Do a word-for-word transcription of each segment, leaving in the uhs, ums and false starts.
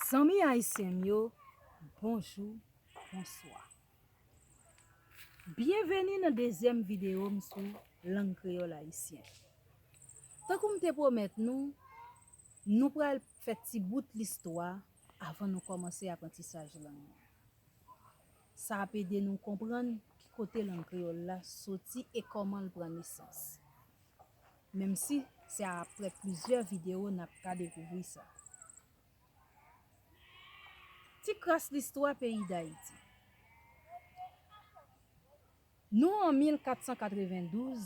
Zanmi ayisyen m yo, bonjou, bonswa. Byenveni nan dezyèm videyo m sou lang kreyòl ayisyen. Tankou m te pwomèt nou, nou pral fè ti bout listwa avan nou kòmanse aprantisaj lang nan. Sa ap ede nou konprann ki kote lang kreyòl la soti e kòman l pran nesans. Menm si se aprè plizyè videyo n ap ka dekouvri sa. Ti kras listwa peyi Dayiti. Nou an mil kat san katrevendouz,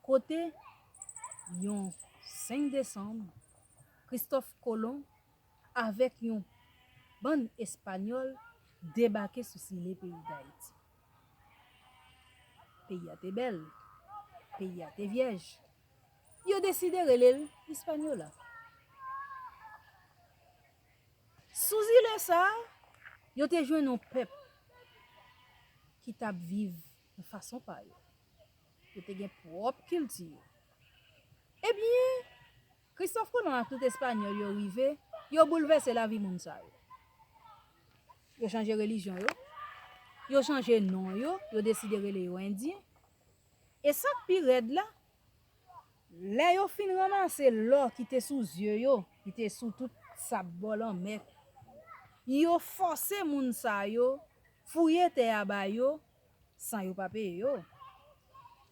kote yon senk desanm, Kristòf Kolon avèk yon bann Espanyòl debake sou zile peyi Dayiti. Peyi a te bèl, peyi a te vyèj. Yo deside rele l Hispaniola. Sou zile sa a, yo te jwenn yon pèp ki t ap viv nan fason pa yo. Yo te gen pwòp kilti yo. Ebyen, Kristòf Kolon ak tout Espanyòl yo rive, yo boulvèse lavi moun sa yo. Yo chanje relijyon yo, yo chanje non yo, yo deside rele yo Endyen. E sa k pi rèd la, lè yo fin ranmase lò ki te sou zye yo, ki te sou tout sab bò lanmè, yo fòse moun sa yo fouye tè a ba yo san yo pa peye yo.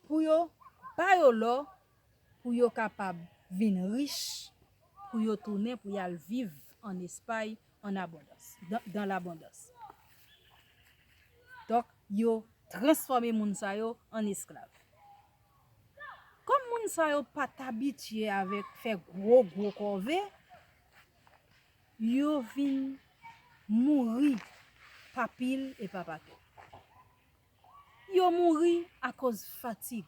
Pou yo ba yo lò, pou yo kapab vin rich, pou yo tounen, pou y al viv ann Espay ann abondans, dans, dans l'abondance. Donk, yo transfòme moun sa yo an esklav. Kòm moun sa yo pa t abitye avèk fè gwo, gwo kòve, yo vin mouri pa pil e pa pakèt. Yo mouri akoz fatig.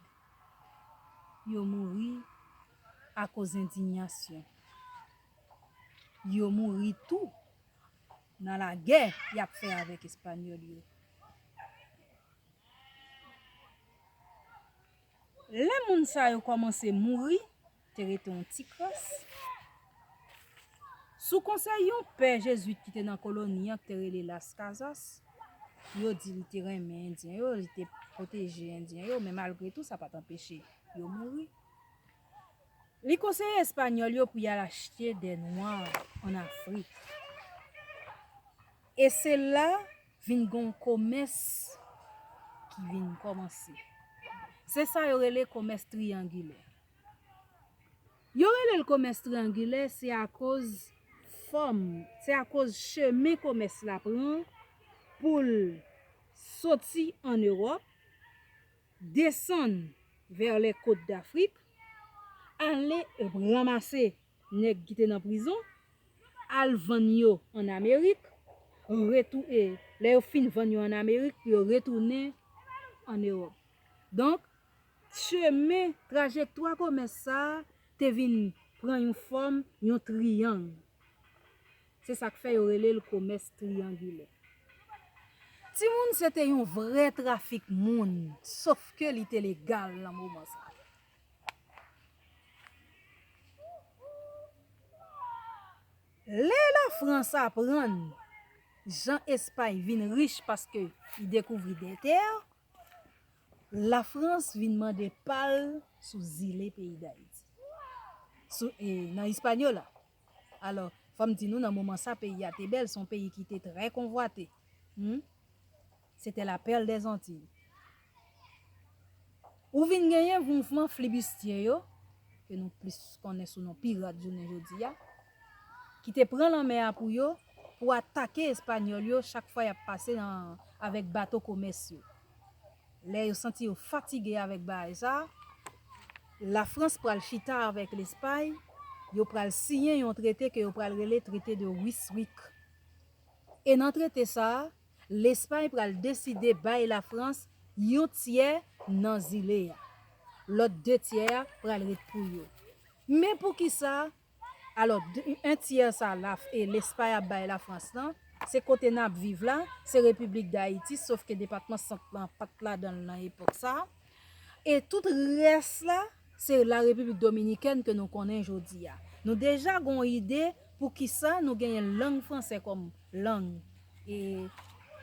Yo mouri akoz endiyasyon. Yo mouri tou nan lagè y ap fè avèk Espanyòl yo. Lè moun sa yo kòmanse mouri, te rete yon ti kras. Sou konsèy yon pè jezwit ki te nan koloni an, ki te rele Las Casas, yo di li te renmen Endyen yo, li te pwoteje Endyen yo, men malgre tou, sa pa t anpeche yo mouri. Li konseye Espanyòl yo pou y al achte dè nwa ann Afrik. E se la vin gen yon komès ki vin kòmanse. Se sa yo rele komès triyangilè. Yo rele l komès triyangilè, se akoz fòm, se akoz chemen komès la pran pou l soti ann Ewòp, desann vè lè kot Dafrik, ale ranmase nèg ki te nan prizon, al vann yo ann Amerik, retou-, e, lè yo fin vann yo ann Amerik, pou yo retounen ann Ewòp. Donk, chemen, trajektwa komès sa a te vin pran yon fòm, yon triyang. Se sa k fè yo rele l komès triyangilè. Timoun, se te yon vrè trafik moun, sof ke li te legal nan moman sa a. Lè Lafrans aprann jan Espay vin rich paske li dekouvri dètè, Lafrans vin mande pa l sou zile peyi Dayiti. Sou, e, nan Hispaniola. Alò, fò m di nou, nan moman sa, peyi a te bèl, se yon peyi ki te trè konvwate. Hmm? Se te la perle des Antilles. Ou vin genyen mouvman flibistye yo, ke nou plis konnen sou non pirat jounen jodi a, ki te pran lanmè a pou yo, pou atake Espanyòl yo chak fwa y ap pase nan, avèk bato komès yo. Lè yo santi yo fatige avèk bagay sa, Lafrans pral chita avèk Lespay, yo pral siyen yon trete ke yo pral rele trete de Ryswick. E nan trete sa, Lespay pral deside bay Lafrans yon tyè nan zile a. Lòt de tyè a pral ret pou yo. Men poukisa? Alò, de, en tyè sa la, e, Lespay ap bay Lafrans lan, se kote n ap viv la, se Repiblik Dayiti, sof ke depatman Sant lan pa t ladan l nan epòk sa. E tout rès la, se la Repiblik Dominikèn ke nou konnen jodi a. Nou deja gen yon ide pou kisa nou genyen lang franse kòm lang e,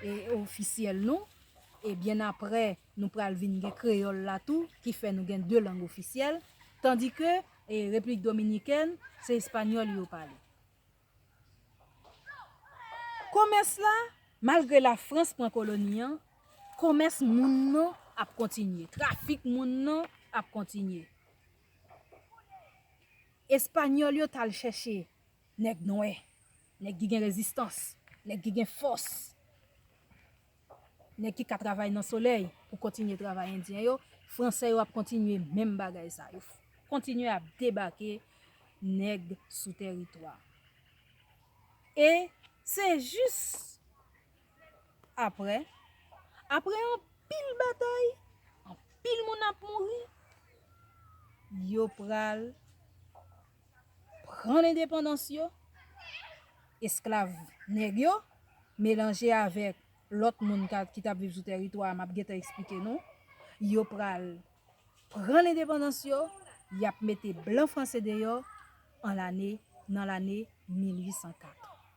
e ofisyèl nou, e byen apre, nou pral vin gen kreyòl la tou, ki fè nou gen de lang ofisyèl, tandike, e Repiblik Dominikèn, se espanyòl yo pale. Komès la, malgre Lafrans pran koloni an, komès moun nan ap kontinye, trafik moun nan ap kontinye. Espanyòl yo t al chèche nèg nwè, nèg ki gen rezistans, nèg ki gen fòs, nèg ki ka travay nan solèy pou kontinye travay endyen yo. Franse yo ap kontinye menm bagay sa. Yo kontinye ap debake nèg sou tèritwa. E se jis apre, apre anpil batay, anpil moun ap mouri, yo pral pran lendepandans yo, esklav nèg yo, melanje avèk lòt moun ka- ki t ap viv sou tèritwa a, m ap gentan eksplike nou, yo pral pran lendepandans yo, y ap mete blan franse deyò an lane, nan lane mil uit san kat.